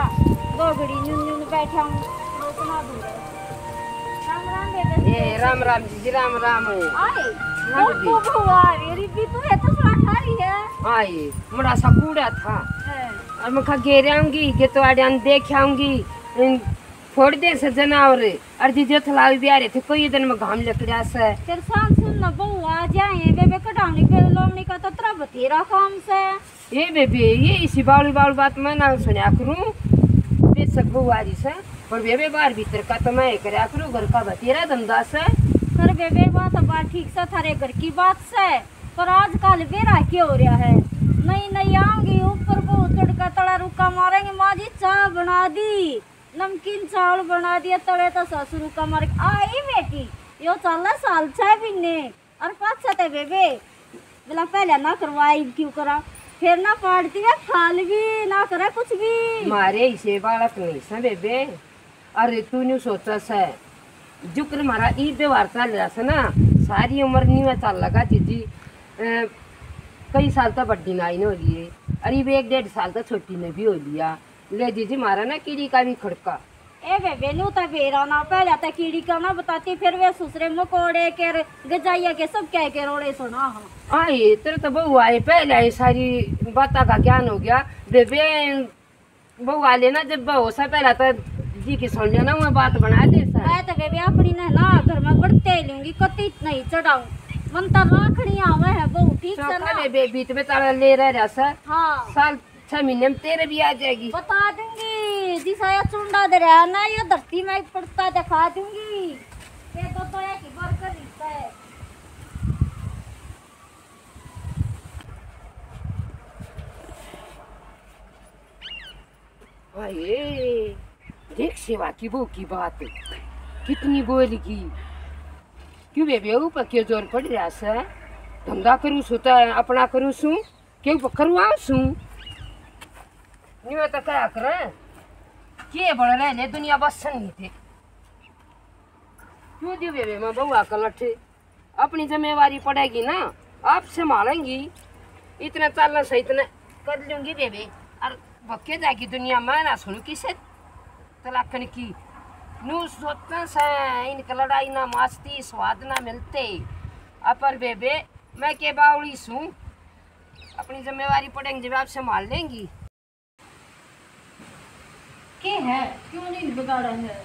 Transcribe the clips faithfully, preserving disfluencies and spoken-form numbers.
दो घड़ी न्यून न्यून बैठा हूँ, रोकना दूर है। राम राम बेबे। ए, राम राम जीजी, राम राम। आए? हाँ, वो दीदी। वो, वो, वाह, मेरी भी तू है तो सुना खा रही है। आए, बड़ा सा कूड़ा था। है। और मैं खा घेर आऊंगी, ये तो आड़ियान देख आऊंगी। इन फोड़ दे से जनावर। और जीजे थलावी भी आ रहे थे, कोई दिन में घाम लकड़ा से। फिर शाम सुन ना, बहू आ जाए, बेबे कढ़ावनी, बेबे लोमनी का तो तेरा बतेरा काम से। ए बेबे, ये इसी बावली बावली बात मैं ना सुनया करूं। बेशक बहू आ रही से, पर बेबे बाहर भीतर का तो मैं ही करया करूं, घर का बतेरा धंधा से। कर बेबे, बात, बात ठीक से, थारे घर की बात से, पर आजकल बेरा के हो रहा है, नई नई आऊंगी, ऊपर बहू चढ़ का तला रुका मारेंगे, माँ जी चाय बना दी, नमकीन चावल बना दिया, तले तो ससुर का मार आई बेटी, यो चाला साल छह महीने। और पाछा ते बेबे, बोला पहले ना करवाई, क्यों करा, फिर ना पाड़ती है फाल भी, ना करा कुछ भी। मारे इसे बालक नहीं से बेबे। अरे तू न्यू सोचा से, जुक्र मारा ई व्यवहार चल रहा से ना, सारी उम्र न्यू चल लगा जीजी। अ, कई साल तक बड्डी नाई ने हो लिए, और ये एक डेढ़ साल तक छोटी ने भी हो लिया। ले जीजी, मारा ना कीड़ी का भी खड़का। ए बेबे, न्यू तो बेरा ना, पहले तो कीड़ी का ना बताती, फिर वे सुसरे मकोड़े के र-, गजाइया के सब कह के रोड़े सुना हम। आए, तेरे तो बहू आए, पहले आए, सारी बातों का ज्ञान हो गया। बेबे, बहू आ लेना, जब बहू से पहले तो जी की सुन लेना, वो बात बना दे सर। मैं तो बेबे अपनी ने ना घर में बढ़ते ही लूंगी, कती नहीं चढ़ाऊं। मन तो राखनी आवे है बहू, ठीक से चौका ना? बेबे, बीच में ताला ले रह रहा सर। हाँ। साल छह महीने में तेरे भी आ जाएगी। बता दूंगी, जिसा ये चुंडा दे रहा है ना, ये धरती में पड़ता दिखा दूंगी। ये तो, तो एक ही बार कर रही है। हाय, देख सेवा की बहू की बात, कितनी बोल की। क्यों बेबे, ऊपर क्यों जोर पड़ रहा से? धंधा करूँ सू तो अपना करूँ सू, क्यों करवाऊँ सू? न्यू तो क्या करे, के बड़ रहे ले दुनिया बस नहीं थे। क्यों दियो बेबे, मैं बहू आकर लठे। अपनी जिम्मेवारी पड़ेगी ना, आप संभालेंगी। इतने चालना से इतने कर लूंगी बेबे। और भक्के जाएगी दुनिया, मैं ना सुनू किसे तलाकन की। नू सोचते से इनका लड़ाई ना माचती, स्वाद ना मिलते। अपर बेबे, मैं के बावली सूं, अपनी जिम्मेवारी पड़ेगी जब आप संभाल लेंगी। के है? क्यों नींद बिगाड़ा है?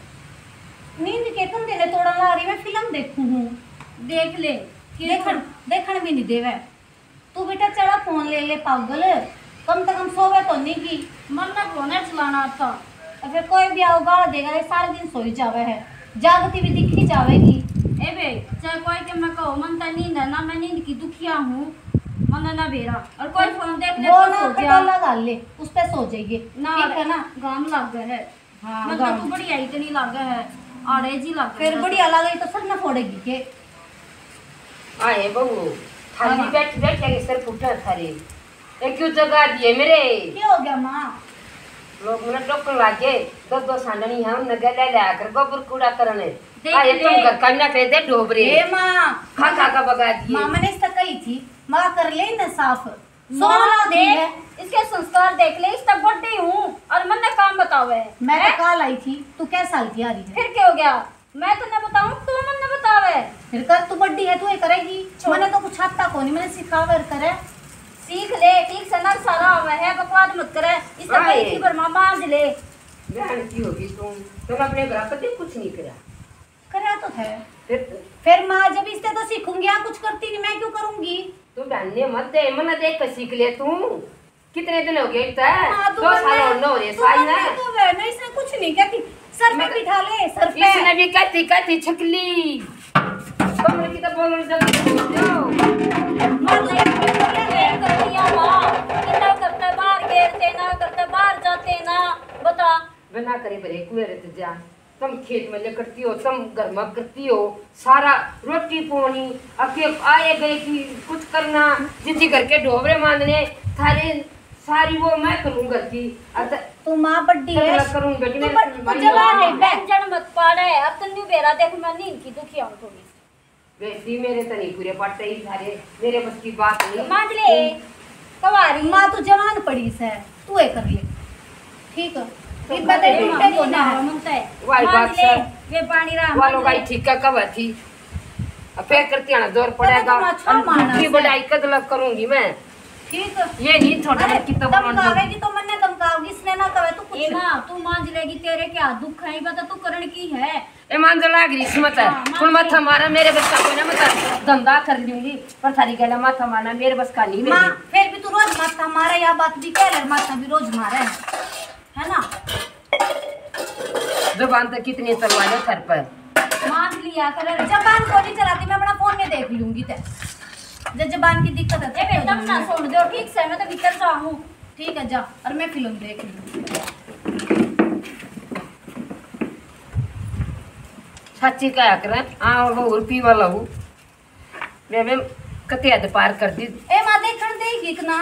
नींद के कंधे ने तोड़ा ला रही, मैं फिल्म देखूं हूँ। देख ले, के देखण, देखण भी नहीं देवे। तू बेटा चला फोन ले ले पागल, कम से कम सोवे तो नहीं की। मन ना फोन है चलाना था। तो फिर कोई भी आओ गाल देगा, ये सारे दिन सोई जावे है, जागती भी दिखी जावेगी। ए बे, चाहे कोई के मैं कहूँ, मन तो नींद है ना, मैं नींद की दुखिया हूँ, मन ना बेरा। और कोई फोन देख ले वो तो ना सो जा। पटोला घाल ले, उस पे सो जाइए। ना ठीक है ना? घाम लागे है। हाँ, मतलब घाम। तू बढ़िया इतनी लागे है, आड़े जी लागे फिर है। बढ़िया लागे तो सर ना फोड़ेगी के? आए बहू, थाली हाँ। बैठ बैठ के सर फूटा थारे। ए क्यों जगा दिए मेरे? क्या हो गया माँ? लोग मेरा टोकन लागे, दो दो सांडनी है, उन गले ले आकर गोबर कूड़ा करने। देख आए ले। तुम घर का ना कह दे डोबरे। ए माँ। खा खा का बगा दिए। माँ मैंने इस तक कही थी, माँ कर ले ना साफ। सोना देख, है। इसके संस्कार देख ले, इस तक बड़ी हूँ और मन्ने काम बतावे। मैं तो हैं? काल आई थी, तू कै साल की आ रही है? फिर क्या हो गया? मैं तन्ने बताऊं, तू मन्ने बतावे। फिर कर, तू बड़ी है, तू ही करेगी। छोड़। मैंने तो कुछ आता को नहीं, मैंने सिखावे और करे। सीख ले, ठीक से नर सारा आवे है, बकवाद मत करे। इस तक आए। बड़ी थी, पर माँ मांझ ले। बहन की होगी तू, तुम अपने घर कभी कुछ नहीं करा। करया तो है। फिर? फिर माँ जब इससे तो सीखूंगी, यहाँ कुछ करती नहीं, मैं क्यों करूंगी? तू बहन ने मत दे, मन्ने देख के सीख ले तू। कितने दिन हो गए इतना? हाँ, तू दो साल मन्ने, और न हो रहे, तू साल मन्ने ना। तो है, मैं इसने कुछ नहीं कहती। सर पे मैं बिठा ले, सर पे। इसने भी कहती, कहती छकली। कमर की तो बोलन जल्दी हो जाओ। माँ तो एक बोल रही है, कर दिया माँ। कितना करते बाहर गेरते ना, करते बाहर जाते ना। बता। बिना करे भरे कुएं रत जा। तुम खेत में लिकड़ती हो, तुम घर में करती हो, सारा रोटी पानी, अब के आए गए की कुछ करना, जिंदगी घर के ढोबरे मांजने, थारे सारी वो मैं करूँ घर की। अब त-, तू माँ बड्डी है। करूँ बेटी, तू मेरे बड़-, से तू भाई जवान है, हो। बहन जन मत पाड़े। अब तन्नू बेरा देख, मैं नींद की दुखी आऊँ थोड़ी। बेटी, मेरे तो नहीं पूरे पड़ते ही थारे, मेरे बस की बात नहीं। मांझ ले, कवारी। माँ, तू जवान पड़ी से, तू ए कर ले। ठीक है, इब तो टूटे को ना। वाही बात सर। वे पानी रा वालो भाई ठीक है, कब थी? अब फिर करती आना जोर पड़ेगा। तुम अच्छा माना की सर। बड़ाई कद लग करूंगी मैं। ठीक। ये नहीं छोटा अरे, कितना बोलना। धमकावेगी तो मन्ने धमकाओगी, इसने ना कहे तू कुछ। ए माँ, तू मांज लेगी, तेरे क्या दुख है, ये बता तू करण की है। ए मांजो लाग रही इसमें तो। हाँ, मांज कुण माथा ले। मारा, मेरे बस का कोई ना, मैं तो धंधा कर लूंगी, पर थारी गला माथा मारना मेरे बस का नहीं। माँ, बेटी। फिर भी तू रोज माथा मारे, या बात भी कह ले, माथा भी रोज मारे, है ना? जबान तो कितनी चलवा ले सर पर। मांज लिया कर। जबान को नहीं चलाती, मैं अपना फोन में देख लूंगी ते। जब जबान की दिक्कत है, ए, बेटा, ना सुन दो, ठीक से, मैं तो भीतर जाऊँ। ठीक है, जा, और मैं फिल्म देख लूँ। सच्ची कहा करे, हाँ, वो उर्फी वाला हूँ। बेबे, कते हद पार कर दी। ए माँ, देखण देगी कि ना?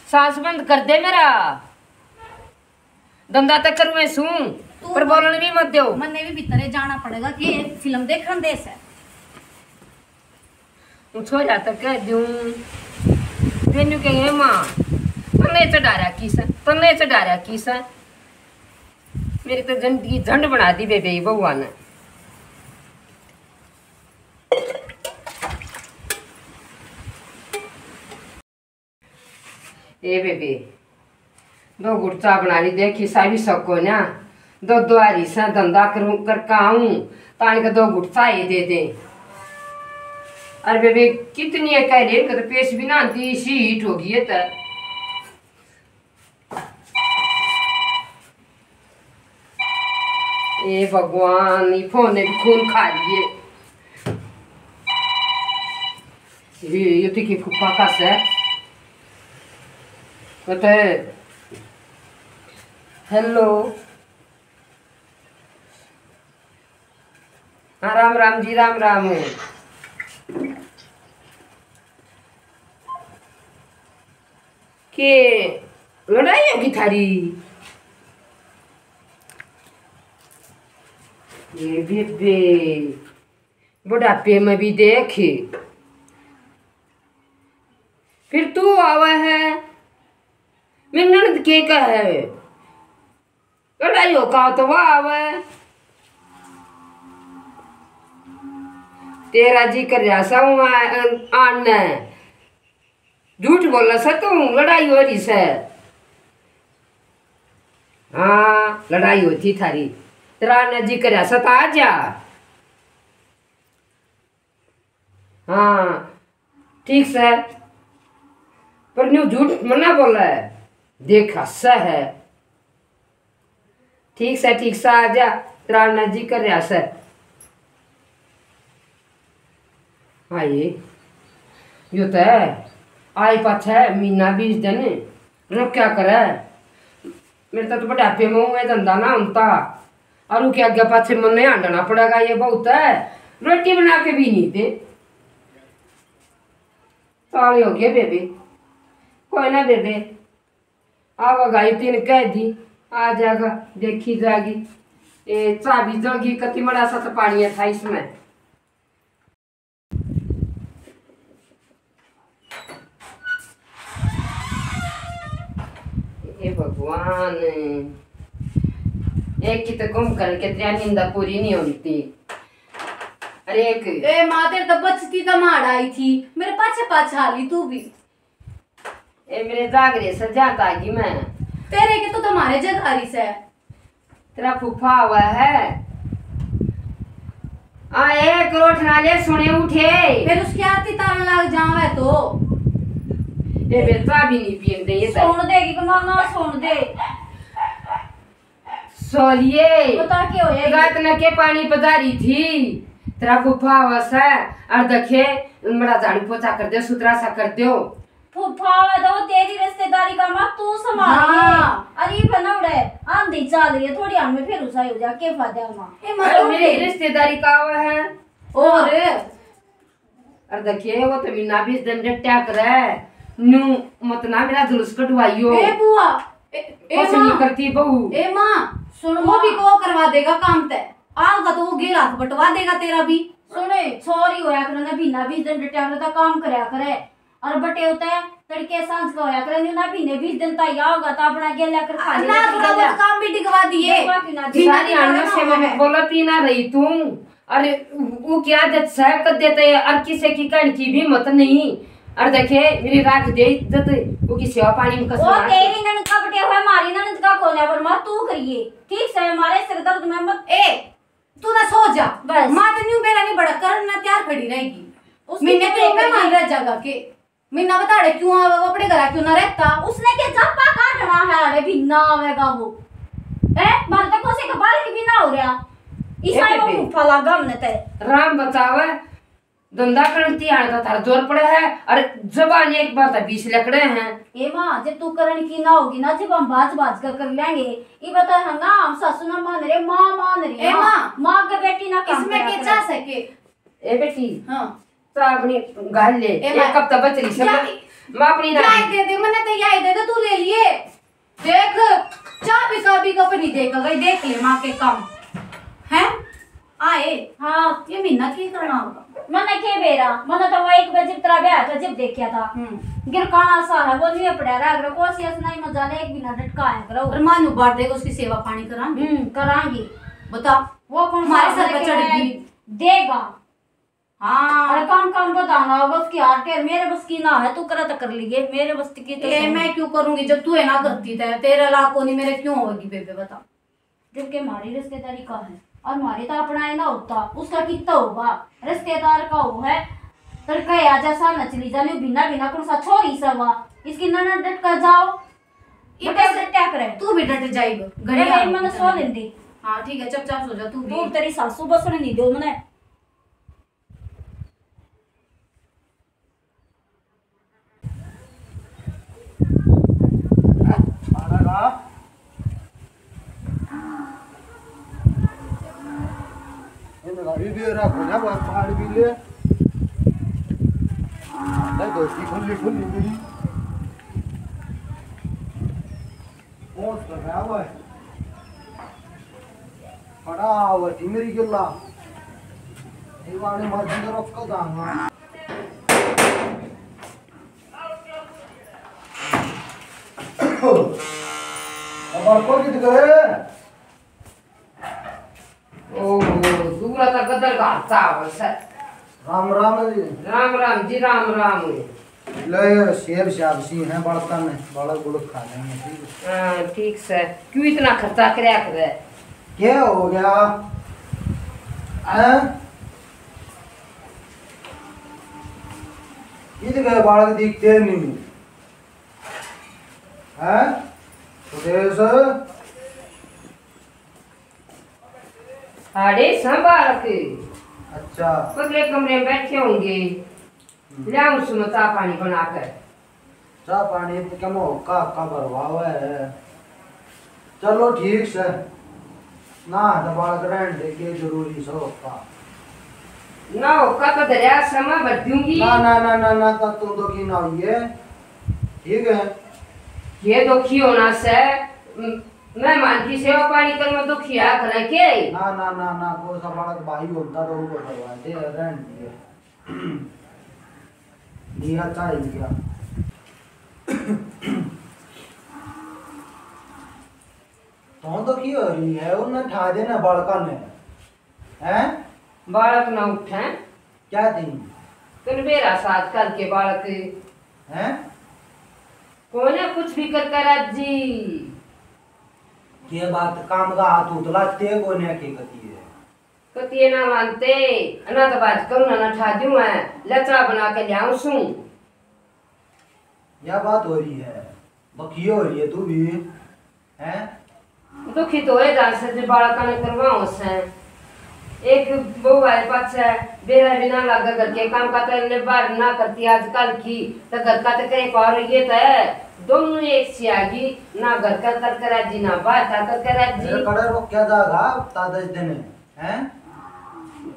सांस बंद कर दे मेरा। धंधा तो करूँ मैं सूं, तू पर बोलण भी मत दो। मन्ने भी भीतरे जाना पड़ेगा कि ये फिल्म देखण दे से। हूँ छोरा तो कह दूँ, मैनू कहे, "माँ, तन्ने चढ़ा रखी से, तन्ने चढ़ा रखी से।" मेरी तो जिंदगी झंड बना दी बेबे बउआ ने। ए बेबे, दो घुट चाय बना ली, देखी सा भी सको ना। दो दुआरी से धंधा करूं, करके आऊं, तान के दो घुट चाय दे दे। अरे बेबे, कितनी है कह रही, इनका तो पेश भी ना आती, इसी हीट हो गई है तो। ए भगवान, ये फोन ने भी खून खा लिए। ये, ये तो की फूफा का से। पता है। हेलो। हाँ, राम राम जी, राम राम। के लड़ाई होगी थारी? ये बेबे, बुढ़ापे में भी देख, फिर तू आवे है, मेरी ननद के कहे, लड़ाई हो का तो वाह आवे। तेरा जी कर रहा सा हूँ आ-, आन ने। झूठ बोला सा तू, लड़ाई हो रही से। हाँ, लड़ाई होती थारी। तेरा आन ने जी कर रहा सा तो आ जा। हाँ, ठीक सै, पर न्यू झूठ मना बोले, देख हंसै है। ठीक सै, ठीक सै, आ जा, तेरा आना जी कर रहा सै। हाँ, ये, यो तो है, आए पाछे महीना बीस दिन रुक क्या करे। मेरे तो, तो बुढ़ापे में हुए धंधा ना होता। और उनके आगे पाछे मन्ने हांडना पड़ेगा, ये बहुत है। रोटी बना के भी नहीं दे। ताले हो गए बेबे। कोई ना बेबे, आवेगा, ये तीन कह दी, आ जाएगा, देखी जाएगी। ए, चाबी जलगी, कति मड़ा सा तो पानी था इसमें। हे भगवान, एक की तो कुंभकर्ण के तेरी निंदा पूरी नहीं होती। अरे एक ए माँ, तेरे तो बचती तो माड़ आई थी, मेरे पाछे पाछे आ ली तू भी। ए मेरे जागरे सजा तागी मैं। तेरे के तो तुम्हारे जगारी से। तेरा फूफा हुआ है। आ, एक रोट ना ले, सुने उठे। फिर उसकी आती तारन लग जावे तो। ये बेटा भी नहीं पीन दे, ये तो। सुन दे कि ना, ना सुन दे। सोलिए। बता के होए? रात न के पानी पधारी थी। तेरा फूफा हुआ से, और देखे, मड़ा झाड़ू पोछा कर दे, सुथरा सा कर दो। फूफा आवे तो वो तेरी रिश्तेदारी का माँ तू संभाल। हाँ। अरे बनवड़े, आंधी चाल रही है, थोड़ी हाल में फिर उसाई हो जा, के फायदा है माँ? ए, माँ, अरे, तो मेरी फिर रिश्तेदारी का आवे है। और? और देखिए, वो तो महीना बीस दिन डट्या करे, न्यू मत ना मेरा जुलूस कटवाइयो। ए बुआ, ए, ए कुछ नहीं माँ। करती बहू। ए माँ, सुन, वो भी को करवा देगा काम ते। आओगा तो वो गेल हाथ बटवा देगा तेरा भी। सुने, छोरी होया करे ना, महीना बीस दिन डट्या करे, तो काम करया करे। और बटे होते हैं, तड़के सांझ का होया करे, न्यू ना महीने बीस दिन तक या होगा, तो अपना गेल्या कर खा ले, ना, थोड़ा बहुत काम भी डिगवा दिए। बिना सारी आना से मैं बोला पी ना रही तू। अरे, वो क्या आदत सह कर देते हैं, और किसी की कहने की भी हिम्मत नहीं। और देखे, मेरी राख दे इज्जत, वो की सेवा पानी में कसर वो ना तेरी ननद का बटे हुआ, मारी ननद का कौन है, पर माँ तू करिए, ठीक से, हमारे सिर दर्द में मत। ए, तू ना सो जा। बस। माँ तो न्यू बेरा नहीं बड़ा करन ना तैयार खड़ी रहेगी। उसकी महीने तो पे मेहमान रह जागा के। महीना बताड़े क्यों आवेगा, अपने घर क्यों ना रहता? उसने के जापा काटना है, अरे भी ना आवेगा वो। हैं? मारे तो कोसे के बालक भी ना हो रहा। इसा ए वो बेबे। फूफा लागा हमने ते। राम बचावे, धंधा करण ती आने का थारा जोर पड़ा है, और जबान एक बार तो बीस लकड़े हैं। ए माँ, जब तू करण की ना होगी ना, जब हम बाज बाज कर कर लेंगे। ये बता है ना, हम सासू ना मान रहे, माँ मान रही। ए माँ, माँ, माँ के बेटी ना काम इसमें करा के करे। चा सके? ए बेटी, हाँ। तो अपनी गाल ले, ए एक माँ, हफ्ता बच रही सब। या, मैं अपनी ना याद दे दे, मैंने तो याद दे दे, तू ले लिए। देख, चाबी, चाबी का भी नहीं देखा गई, देख ले माँ के काम। हैं? आए। हाँ। ये महीना की करना होगा? मने के बेरा, मने तो वो एक बजे तेरा ब्याह था, जब देखा था। हम्म। गिरकाना सा है, वो नहीं पड़ा रहा, अगर कोशिश नहीं मजा ले, एक बिना डटकाया करो। और माँ नु बांट देगा, उसकी सेवा पानी करांगे। हम्म, करांगे। बता। वो कौन हमारे सा सर पर चढ़ गई? देगा। हाँ। अरे काम काम बताना होगा उसकी हार टेर, मेरे बस की ना है, तू करे तो कर लिए, मेरे बस की तो ए, सही। मैं क्यों करूंगी जब तू है ना करती? ते तेरा लाख को नहीं, मेरे क्यों होगी बेबे, बता। जबकि हमारी रिश्तेदारी का है और हमारे तो अपना है ना होता, उसका कितना होगा? रिश्तेदार का हो है, तड़का आ जा सा नचली जाने बिना बिना कौन सा छोरी सवा, इसकी ननद डट कर जाओ। ये बस बस डटा करे। तू भी डट जाएगी, अरे घड़ी भाई, आ मैंने गई। सो लेंदी। हाँ ठीक है, चुपचाप सो जा तू भी। तू तेरी सासू बसने नहीं दो मने। ये लगा भी, भी रहा, कोना बात फाड़ भी ले। नहीं, धोती खुली, खुली भी। कौन सा है वो? बड़ा आवे थी मेरी गिल्ला। दीवाने मर्जी तो रख के जाऊंगा। अब को कित गए? ओहो, दूरा तक गदर घालता हो सर। राम राम जी। राम राम जी, राम राम। ले, सेब स्याब सी हैं बालका में, बालक बुलक खा लेंगे, ठीक है? हाँ, ठीक से। क्यों इतना खर्चा करया करे? क्या हो गया? हैं? कित गए बालक दिखते नहीं? हैं? सुदेश? अरे संभाल के। अच्छा। पगले कमरे में बैठे होंगे। हम्म। ले आऊं सुनो चाह पानी बना कर। चाह पानी तो कम हो, का, का भरवावे है। चलो ठीक से। ना, तो बालक रहन दे, के जरूरी से होका। ना होका तो दरिया समा भर दूंगी। ना, ना, ना, ना, ना, तो तू दुखी ना होइए। ठीक है। ये दुखी होना से, म-, मेहमान की सेवा पानी कर में दुखी आ करे के? ना, ना, ना, ना, कोई सा बालक भाई होता तो वो करवा दे, रहन दिए। लिया चाय लिया। तो दुखी हो रही है, उन्हें ठा देना बालका ने। हैं? बालक ना उठे। क्या थी? तन बेरा साथ करके बालक। हैं? कोने कुछ भी करता राजी। ये बात काम का हाथ उतलाते कोने की गति है। कतिए ना मानते, ना तो बात करूँ ना, ना ठा दूँ है। ले चाह बना के ले आऊँ सूं। या बात हो रही है, बखियो हो रही है तू भी, हैं? दुखी तो होए जान से जो बालका ने करवाओ से। एक बहू आए पाछे बेरा भी ना लागे घर के काम का, तो इन्हें बाहर ना करती आजकल की, तो घर का तो कहीं पार ये तो है, दोनों एक सी आगी, ना घर का कर कर राजी, ना बाहर का कर कर राजी। मेरे कड़े रोक क्या जाएगा हफ्ता दस दिन, हैं?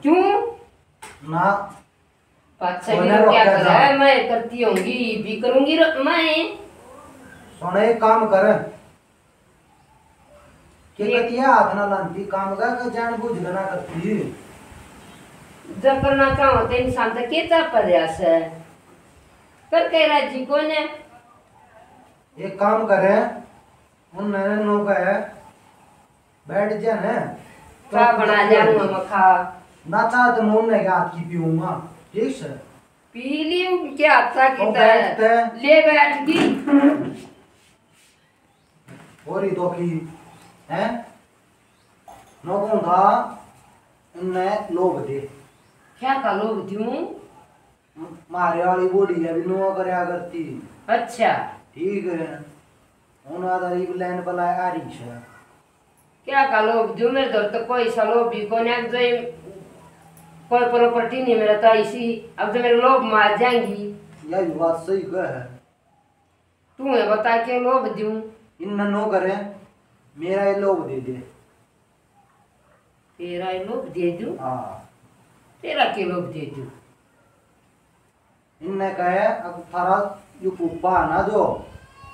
क्यों? ना। पाछे भी कोने तो क्या रोक्या करे? जा। मैं करती होंगी, भी करूंगी र-, मैं। सुन, एक काम कर। के ये कतिया हाथ ना लांती काम का, के जान बूझ के ना करती। जब करना चाहो तो इंसान तो के चाह पर रहा से? करके राजी कोने। एक काम करे, उन नैन नो कहे, बैठ जा ना। चाय बना लिया हूँ, मखा। ना चाय तो मैं उन्हें के हाथ की पीऊंगा, ठीक से? पी ली उनके हाथ की तो। ले बैठ गई। और ही तो की, हैं? नो कौन था, उनने लोभ दे। क्या का लोभ दूं? मारे वाली बूढ़ी है, भी नो करया करती। अच्छा। ठीक है। उन आधा एक लाइन बला आ रही है। क्या का लोभ दूं? मेरे दर तो कोई सा लोभ भी कोने। अब जो ये कोई प्रॉपर्टी नहीं मेरा तो इसी, अब तो मेरे लोभ मार जाएंगी। यह भी बात सही कह है। तू है बता के लोभ दूं? इनने नो करे, मेरा ये लोभ दे दे। तेरा ये लोभ दे दूं? हाँ। तेरा के लोभ दे दूं? इनने कहे, अब थारा जो फूफा है ना, जो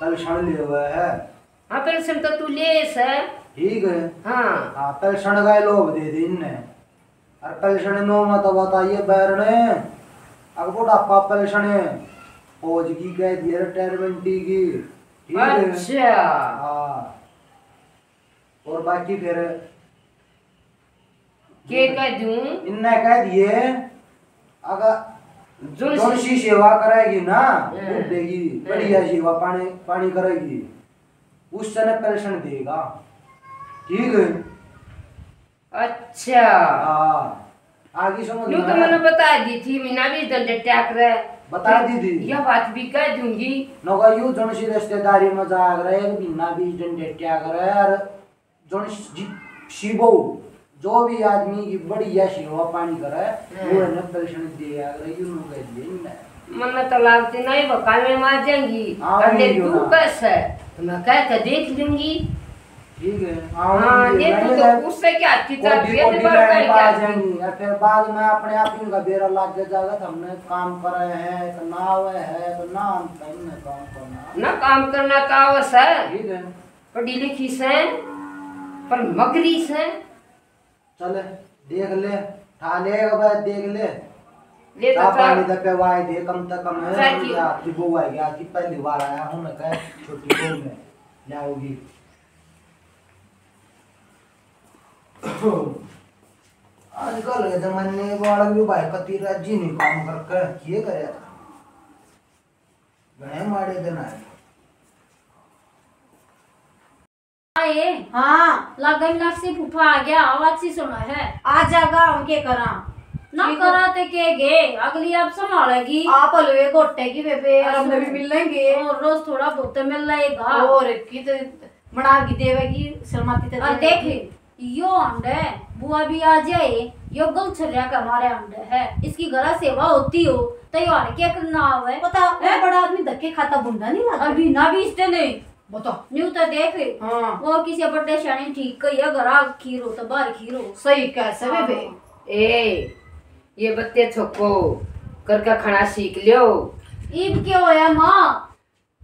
पेंशन ले हुआ है। हाँ, पेंशन तो तू ले से। ठीक है। हाँ। हाँ, पेंशन का ये लोभ दे दे इनने। और पेंशन नो में तो बताइए बैरने, अब बुढ़ापा पेंशन है, फौज की कह दिए, रिटायरमेंट की। ठीक है। अच्छा। हाँ। और बाकी फिर के कह दूं? इनने कह दिए, अगर जोन जोन सी सेवा करेगी ना, हाँ। बुढ़े की, हाँ। बढ़िया सेवा पानी, पानी करेगी, उससे ने पेंशन देगा। ठीक है। अच्छा। हाँ। आगे समझ यूं तो में मैंने आया? बता दी थी, महीना बीस दिन डटिया करे। बता दी थी। यह बात भी कह दूंगी। नौका यू जोन सी रिश्तेदारी में जाया करे, एक महीना बीस दिन डटिया करे, और जोन जी, शिवो, जो भी आदमी की बढ़िया सेवा पानी करे, हम्म। वो है ना पेंशन दिया करे, यू नो कह दिए इनने। मन्ने तो लागती नहीं, बका में मार जाएंगी। हाँ, और देख, तू कैसे? मैं कह के देख लूंगी। ठीक है। हाँ, ये तो, तो उससे क्या की चाबी है, बार बार क्या? आ जाएंगी। और फिर बाद में अपने आप ही उनका बेरा लग जाएगा, तो हमने काम करे है, तो ना आवे है, तो ना हम कहीं ना काम करना। ना काम करना तो आवे सर। ठीक है। पढ़ी लिखी से, पर मगरी से। चल, देख ले, ठा ले, अब देख ले। ले तो चाय पानी तो पिवाए दे, कम से कम है। चाय की आपकी बहू आएगी, आज की पहली बार आया हूँ मैं, कह छोटी बहू में ले आओगी। आजकल के जमाने में बालक भी भाई कती राजी नहीं काम करके, ये करे था। घणे माड़े दिन आए। आए? हाँ। लागे मीनाक्षी फूफा आ गया, आवाज सी सुना है। आ जागा, हम के करा? ना ठीक है। करा ते के गे, अगली आप संभालेगी। आप हलवे घोटेगी बेबे, और हमने भी मिलेंगे। और रोज थोड़ा बहुत मिल लेगा। और की तो बना के देवेगी, शर्माती तो और देख, यो आंडे, बुआ भी आ जाए, यो गल छरिया का मारे आंडे है। इसकी घरा सेवा होती हो, तो यो आंडे क्या करना आवे? पता, वो हैं? बड़ा आदमी धक्के खाता बुंडा नहीं लगता। अभी ना भी इसने नहीं। बता। न्यू तो देख, हाँ। वो किसी बड़े सियाने ठीक कही है, घरा खीर हो तो बाहर खीर हो। सही कह से बेबे। हाँ। ए, ये बत्ते छोको करके खाना सीख लियो। ईब के होया माँ?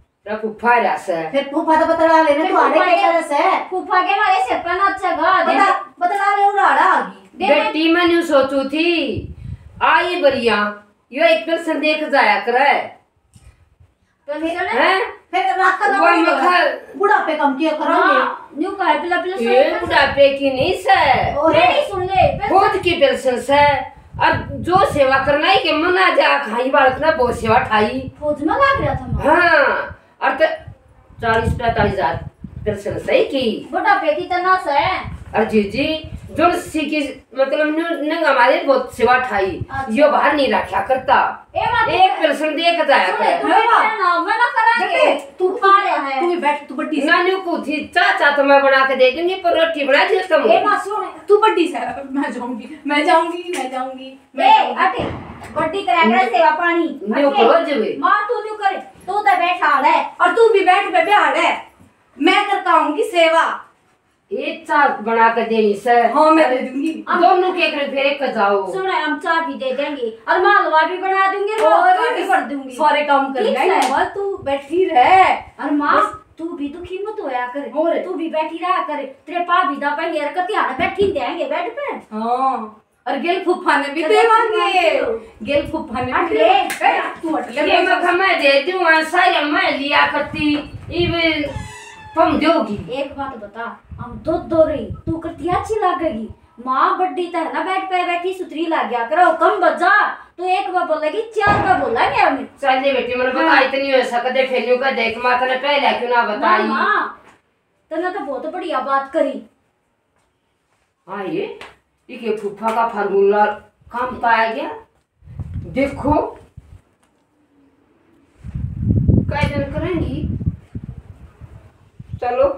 तेरा फूफा रहा से। फिर फूफा तो बतला लेने, फिर तू आड़े फूफा के के, करे से? फूफा के मारे सिर पे नाचेगा। बता, बतला ले, उड़ाड़ा आ गई। दे दे। बेटी, मैं न्यू सोचू थी, आई बरिया, यो एक पेंशन देख जाया करे। पेंशन? हैं? फिर राख कर वो रखोगे मखा- बुढ़ापे कम किया करेंगे। हाँ, न्यू कहे पिला पिला ये सुन। बुढ़ापे की नहीं से। और मेरी सुन ले, पेंशन। खुद की पेंशन से। और जो सेवा करना है कि मना जा खाई बालक ना बहुत सेवा ठाई। फौज में लाग रहा था मैं। हाँ, और तो चालीस पैंतालीस हजार पेंशन सही की। बुढ़ापे की तना से। और जी जी, जो सी की मतलब न्यू नंग हमारे बहुत सेवा ठाई। अच्छा। यो बाहर नहीं रखा करता। ए माँ, एक पेंशन दे के जाया सुन, करे। तू बैठ ना, मैं ना करा के। बेटे, तू तू पाड़े है। तू भी बैठ, तू बड्डी से। ना न्यू को थी चाचा तो मैं बना के दे दूंगी, पर रोटी बना दियो तुम। ए माँ सुन, तू बड्डी से, मैं जाऊंगी, मैं जाऊंगी, मैं जाऊंगी, मैं ए, जाऊंगी। अटे, बड्डी करा करे सेवा पानी। न्यू अटे, करो जी। माँ तू न्यू करे, तू तो बैठा ले। और तू भी बैठ, बेबे, हाले। मैं करता हूँ की सेवा। एक चाय बना के देनी से। हाँ, मैं दे दूंगी। दोनों के एक फेरे के जाओ। सुन, हम चाय भी दे देंगे और मैं हलवा भी बना दूंगी और और रोटी भी भर दूंगी। सारे काम कर ठीक लेंगे। है। बस तू बैठी रह। और माँ, बस। तू भी दुखी मत होया कर। और? तू भी बैठी रहा कर। तेरे पा भी दापेंगे और कतियाना बैठी देंगे बेड पे। हाँ। और गेल फूफा ने भी चलो, देवांगे। फूफा ने गेल फूफा ने भी हट ले। देवांगे। ए, तू हट ले, ये मैं मैं खा, मैं दे दूं, हाँ, सारे मैं लिया करती। इब तुम दोगी। एक बात बता, हम दो दो रही, तू करती अच्छी लागेगी। माँ बड्डी तो है ना, बेड पे बैठी सुतरी लाग गया करो, कम बजा। तू एक बार बोलेगी, चार बार बोलेंगे हम। चल ले बेटी, मैंने हाँ। बता, इतनी हो सकते, फिर यूं कह दे कि माँ तने पहले क्यों ना ना, बताई। माँ, तने तो बहुत बढ़िया बात करी। हाँ, ये, ये के फूफा का फार्मूला काम पे आ गया। देखो, कै दिन करेंगी। चलो,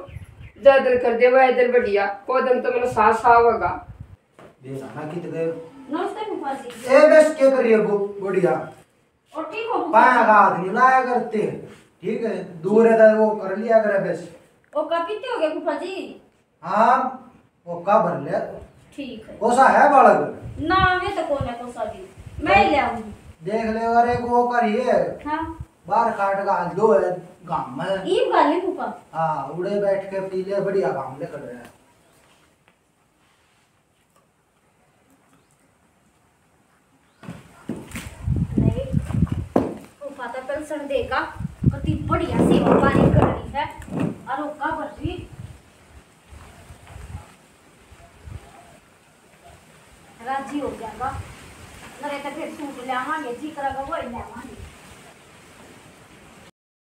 जै दिन कर दे, वै दिन बढ़िया। को दिन तो मैंने सास आवेगा। बेजाना कित गए? नमस्ते फूफा जी। ए, बस क्या कर रही है वो? बढ़िया। और ठीक हो फूफा पाया जी? का हाथ नहीं लाया करते, ठीक है, दूर है तो वो कर लिया करे बस। और का पीते हो गए फूफा जी? हाँ, वो का भर ले। ठीक है। कोसा है बालक? ना, वे तो कौन है कोसा भी, मैं ही ले आऊंगी। देख ले, अरे वो करिए। हाँ। बाहर खाट का हाल दो है, गांव में। ईब गाली फूफा। हाँ, उड़े बैठ के पी ले, बढ़िया काम ले कर रहा है। नहीं, फूफा तो पेंशन देगा, कति बढ़िया सेवा पानी करनी है, और ओका भर रही। राजी हो जाएगा, नहीं तो फिर सूट ले आवांगे, जी करेगा वही ले आवांगे।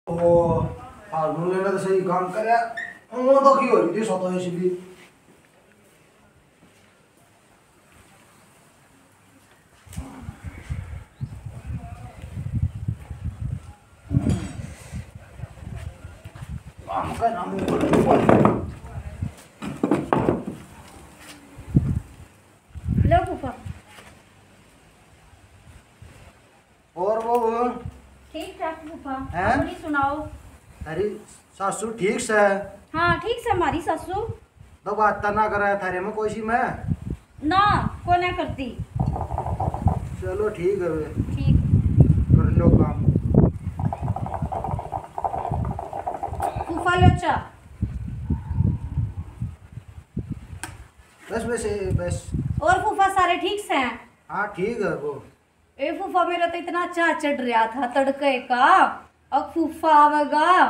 ओ, हारमोन लेना तो सही काम करे। वो तो की हो रही थी, सो तो इसलिए। काम करना मुंह पर। लो फूफा। और वो ठीक ठाक फूफा, हैं? अपनी सुनाओ। अरे सासू ठीक से? हाँ, ठीक से हमारी सासू। तो बात ना करे थारे में कोई सी मैं? ना, को ना करती। चलो ठीक है वे। ठीक। कर लो काम। फूफा लो चा। बस, बस, ए, बस। और फूफा सारे ठीक से हैं? हाँ, ठीक है वो। ए फूफा, मेरा तो इतना चाह चढ़ रहा था तड़के का, अब फूफा आवेगा,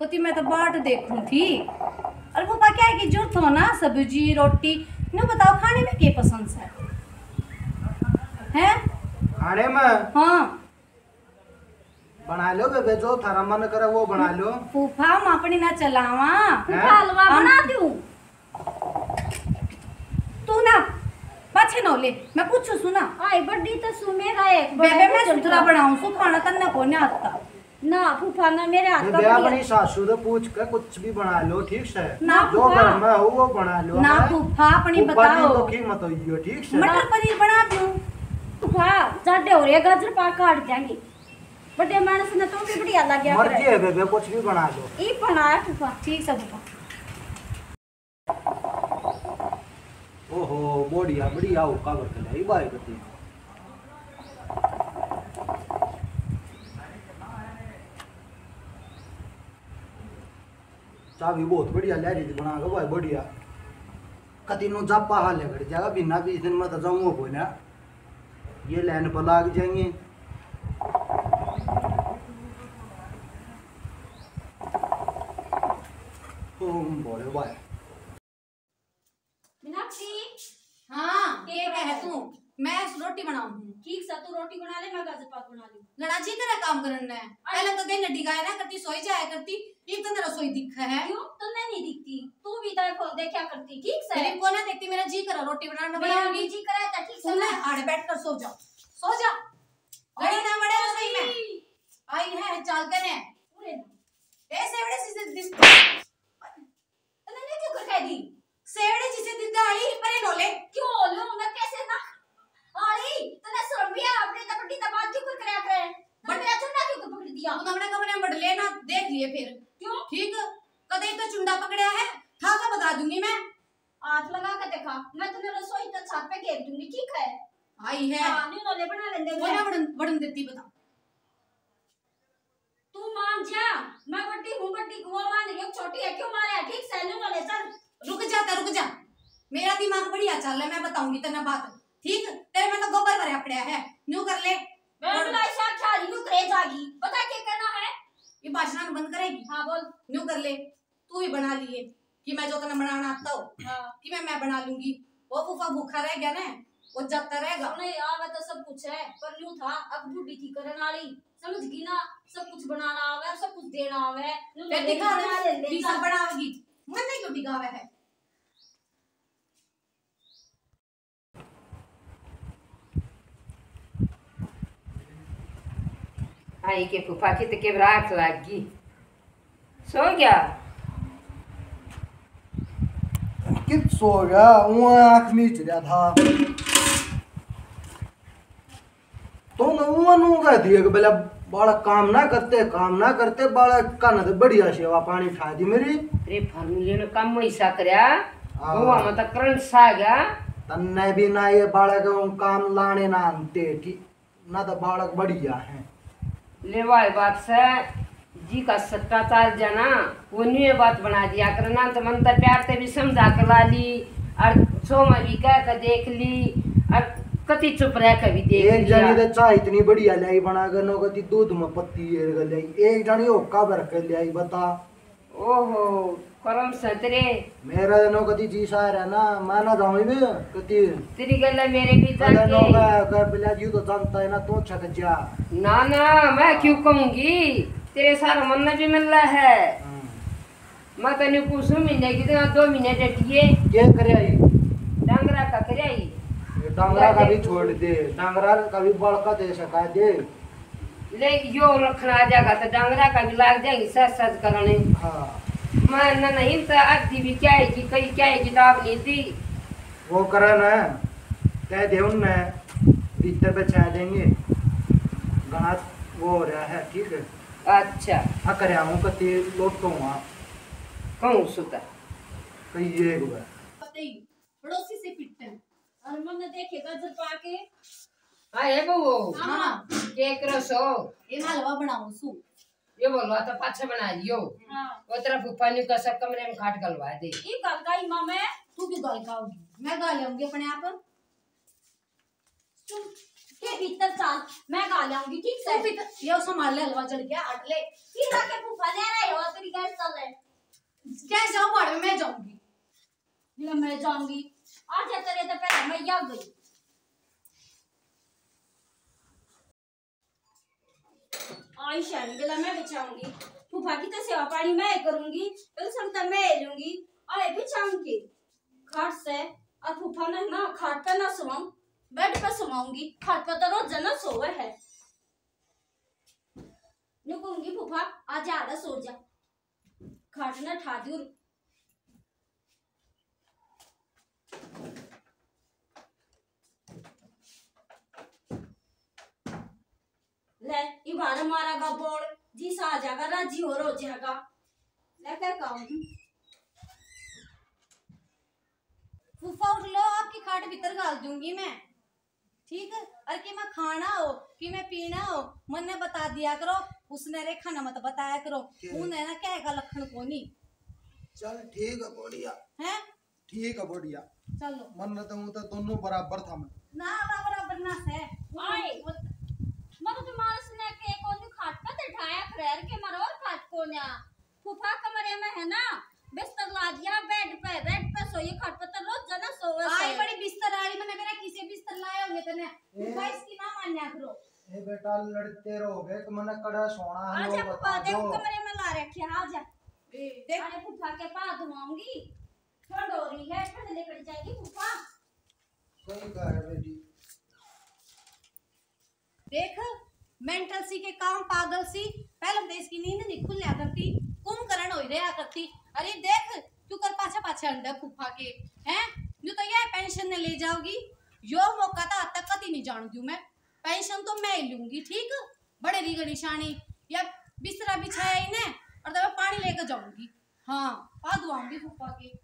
कति मैं तो बाट देखूं थी। अरे फूफा, क्या है कि जरूरत हो ना सब्जी रोटी, न्यू बताओ खाने में के पसंद से? हैं? खाने में? हाँ। बना लो बेबे, जो थारा मन करे वो बना लो। फूफा, हम अपनी ना चलावा। हैं? फूफा, हलवा हम बना दूं? तू ना पाछे ना ले, मैं पूछू सु ना। आई बड़ी तो सु मेरा एक बेबे, मैं सुथरा बनाऊं सु, खाना तन्ने को नहीं आता। ना फूफा, ना मेरे हाथ का बेबे, बढ़िया। अपनी सासू से पूछ के कुछ भी बना लो, ठीक से? ना जो फूफा। घर में हो वो बना लो, ना हैं? फूफा, अपनी फूफा जी बताओ। तो की मत होइयो, ठीक से? मटर पनीर बना दूं? फूफा, जाडे हो रहे, गाजर पाक काट देंगे। बड़े मानस ने तो भी बढ़िया लग गया मर्जी करे। है बेबे, कुछ भी बना लो। ई बनाया फूफा। ठीक से फूफा। ओहो, बढ़िया, बढ़िया हुक्का भर के लाई भाई कती। चाबी बहुत बढ़िया ले रही थी बना के भाई, बढ़िया। कती नो जापा हाले घट जाएगा, बिना बीस दिन में तो जाऊंगा कोई ना। ये लाइन पर लाग जाएंगे। ओम भोले भाई। मीनाक्षी। हाँ, के के कहे है? तू? मैं रोटी बनाऊं हूँ। ठीक सा, तू रोटी बना ले, मैं गाजर पाक बना लूं। लड़ा जी तेरा काम करन ने। अरे। पहले तो दिन डिगाया ना करती, सोई जाया करती, इब तन्ने रसोई दिखे है। क्यों? तन्ने नहीं दिखती? तू भी तो देखो, देखा करती, ठीक से? गरीब को ना देखती, मेरा जी करा रोटी बनाना, मेरा बनाऊंगी। भी जी करा था, ठीक से सुन ले, ना? आड़े बैठ कर सो जा, सो जा। घड़ी ना मड़े रसोई में। आई है चाल कने। पूरे ना। ए सेवड़े सी दिस। तन्ने क्यों कर कह दी? सेवड़े जिसे दिल आली परे नोले। क्यों लो ना कैसे ना? आली, तन्ने शर्म भी है अपने तपटी दबाद क्यों कर करया करे? बट मेरा चुन्ना क्यों कर पकड़ दिया? तू अपने कमरे में बड़ लेना देख लिए फिर। क्यों? ठीक, कदे तो चुंडा पकड़या है, खा खा बता दूंगी मैं। हाथ लगा के देखा, मैं तन्ने रसोई के छात पे घेर दूंगी, ठीक है? आई है। हाँ, नहीं नोले बना लेंदे वो ना। बड़न, बड़न देती बता। तू मान जा, मैं बड्डी हूँ, बड्डी गुआ मान रही हूँ, छोटी है, क्यों मारे है? ठीक सै, न्यू ले चल। रुक जा, रुक जा, मेरा दिमाग बढ़िया चल है, मैं बताऊंगी तन्ने बात। ठीक, तेरे में तो गोबर भरया पड़ा है, न्यू कर ले। मैं और भी लाइशा ख्याल न्यू करे जागी, पता क्या करना है? ये भाषण बंद करेगी? हाँ, बोल। न्यू कर ले, तू भी बना लिए कि मैं जो तने बनाना आता हो, हाँ। कि मैं, मैं बना लूंगी। वो फूफा भूखा रह गया ना, वो जाता रहेगा। नहीं, आवे तो सब कुछ है, पर न्यू था, अब बूढ़ी थी करन वाली, समझ गई ना? सब कुछ बनाना आवे, सब कुछ देना आवे। न्यू फिर ले दिखा बना ले, ले किसा जा। बनावेगी? मन नहीं क्यों दिखावे है? आई के फूफा की तो के राख लाग गई। सो गया? कित सो गया? वो आँख मीच रहा था। तो न वो नु कह दिए कि बोले बालक काम ना करते, काम ना करते, बालक का ना तो बढ़िया सेवा पानी ठा दी मेरी। अरे फॉर्मूले ने काम ऐसा करया, हाँ। वो हम तो करंट सा गया। तन्ने भी ना ये बालक काम लाने ना आनते, ठीक? ना तो बालक बढ़िया है। ले भाई बात से जी का सट्टा चाल जाना, वो न्यू ये बात बना दिया कर ना, तो मन तो प्यार ते भी समझा कर ला ली, और सो में भी कह के देख ली, और कति चुप रह के भी देख एक लिया। जनी तो चाय इतनी बढ़िया लाई बना के, नो कति दूध में पत्ती एर के लाई, एक जनी होका भर के लाई, बता। ओहो, करम से तेरे। मेरा नो कति जी सा रहा ना, मैं ना जाऊं भी कति। तेरी गल है मेरे भी पता जाके। नो का, का बिला जी तो जानता है ना, तो छक जा। ना, ना, मैं हाँ। क्यों कहूंगी? तेरे सारा मन भी मिल रहा है। हम्म। मैं तने पूछूं, महीने की तो दो महीने डटिए। के करे आई? डांगरा का करे आई। ये डांगरा का भी छोड़ दे, डांगरा का भी बड़का दे सका दे। ले, यो रखना आ जाएगा तो डांगरा का भी लाग जाएगी सज सज करने। हाँ। मैं न नहीं तो आधी भी क्या है कि कई क्या है किताब नहीं दी। वो करे ना, कह दे उनने, भीतर बिछा देंगे। घना वो हो रहा है, ठीक है? अच्छा। आ कर आऊं कति लोटो हुआ। कहूं सुता। कही एक बार। पड़ोसी से पिटन। और मन्ने देखे गाजर पाके। हाँ, हे बहू। हाँ। के करो सो? ये हलवा बनाऊं सू। ये बोलो तो पाछे बना लियो। हाँ। वो तेरा फूफा ने कसा कमरे में खाट गलवा दे। ई गल का ही माँ मैं। तू क्यों गल खाओगी? मैं गा लेऊंगी अपने आप। तू के भीतर चल, मैं गा लेऊंगी, ठीक से? तू भीतर, ये संभाल ले, हलवा जल गया, हट ले। की ना के फूफा ले रहे हो, तेरी गैस चल है। गैस जाओ, बाद में मैं जाऊंगी। ना मैं जाऊंगी। आ जा, तेरे तो पहले मैं या गई। आई शानी गला मैं बिछाऊंगी। फूफा की तो सेवा पानी मैं ही करूंगी। पेंशन तो मैं ही लूंगी। आए बिछाऊंगी। खाट से, और फूफा ने ना खाट पे ना सुवाऊं, बेड पे सुवाऊंगी। खाट पे तो रोज ना सोवे है। नुकूंगी फूफा, आ जा, आड़ा सो जा। खाट ना ठा दूर। ले, इबार मारा का बोल, जी सा आ जाएगा, राजी हो रो जाएगा। ले, क्या कहूँ? फूफा उठ लो, आपकी खाट भीतर घाल दूंगी मैं। ठीक है, और कि मैं खाना हो, कि मैं पीना हो, मन्ने बता दिया करो, उसने रेखा ने मत बताया करो। ठीक। उन्हें ना क्या का लक्षण कोनी। चल ठीक है, बढ़िया। हैं? ठीक है, बढ़िया। चलो। मन्ने तो, वो तो दोनों बराबर था मैं। ना, बराबर ना से। आए। मत तो मानस ने के कोनी खाट पे बैठाया, खैर के मरो और खाट कोन्या। फूफा कमरे में है ना, बिस्तर ला दिया बेड पे, बेड पे सोइए, खाट पे तो रोज जना सोवे आई से। बड़ी बिस्तर आली, मैंने मेरा किसे बिस्तर लाए होंगे तने। ए। फूफा इसकी ना मान्या करो। ए बेटा, लड़ते रहोगे तो मैंने कड़ा सोना है, आजा लो फूफा, बता देख दो। कमरे में ला रखे, आजा। ए, देख। अरे फूफा के पास धुआऊंगी, ठंड हो रही है, ठंड निकल जाएगी फूफा। सही कहा है बेटी। देख, मेंटल सी के काम, पागल सी, पहले तो इसकी नींद नहीं खुल्या करती, कुंभकर्ण हो रहा करती। अरे देख, क्यों कर पाछे पाछे अंडे फूफा के, हैं? न्यू तो यह पेंशन ने ले जाओगी, यो मौका तो हाथ तक कती नहीं जान दूं मैं। पेंशन तो मैं ही लूंगी, ठीक? बड़े री गणी शानी, या बिस्तरा बिछाया ही ने, और तब पानी लेकर जाऊंगी। हाँ, पा दुआऊंगी फूफा के।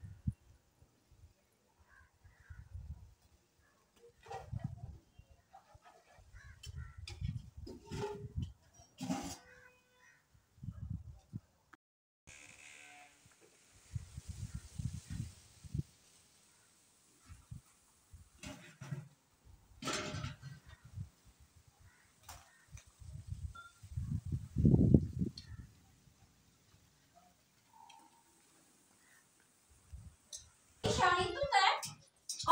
शानी तू तै।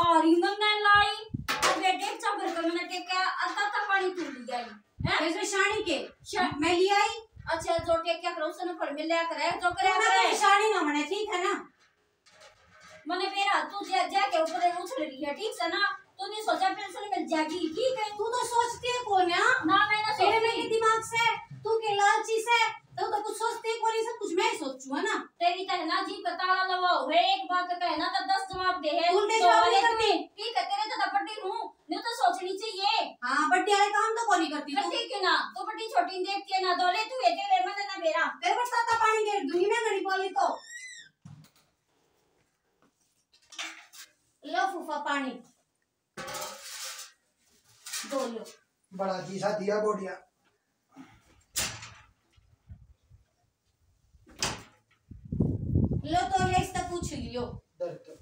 और ही मन्ने लाई, और बेटे चा भर के मन्ने टेक्या, अता ता पानी तू ले आई। हैं? इसमें शानी के? शा- मैं ले आई। अच्छा, जो टेक्या करो, उसने फल में लिया करे, जो करे तू ना करे। मेरी शानी ना बने, ठीक है ना? मने मेरा, तू जा, जाके ऊपर उछल रही है, ठीक से ना? तू नहीं सोचा पेंशन मिल जाएगी, ठीक है? तू तो सोचती है कौन है, हाँ? ना, मैं ना तेरे सोचती। में के दिमाग से, तू के लालची से, तो, तो कुछ सोचती है कौन, सब कुछ मैं ही सोचू, है ना? तेरी तो है ना जीभ का ताला लगा हुआ है, एक बात कहे ना तो दस जवाब दे है। तू उल्टे तो जवाब नहीं वाले करती। तू, ठीक है, तेरे तो बड्डी हूँ, नहीं तो सोचनी चाहिए। हाँ, बड्डी वाले काम तो कौन नहीं करती तू? करती क्यों ना? तू बड्डी छोटी नहीं देखती है ना, दोले तू है, तेरे मन ना मेरा। तेरे पर ताता पानी के दुनिया में नहीं बोली तो। लो फूफा पानी। दो लो। बड़ा जी सा दिया बोडिया। लो तो ले इससे पूछ लियो। दर्द।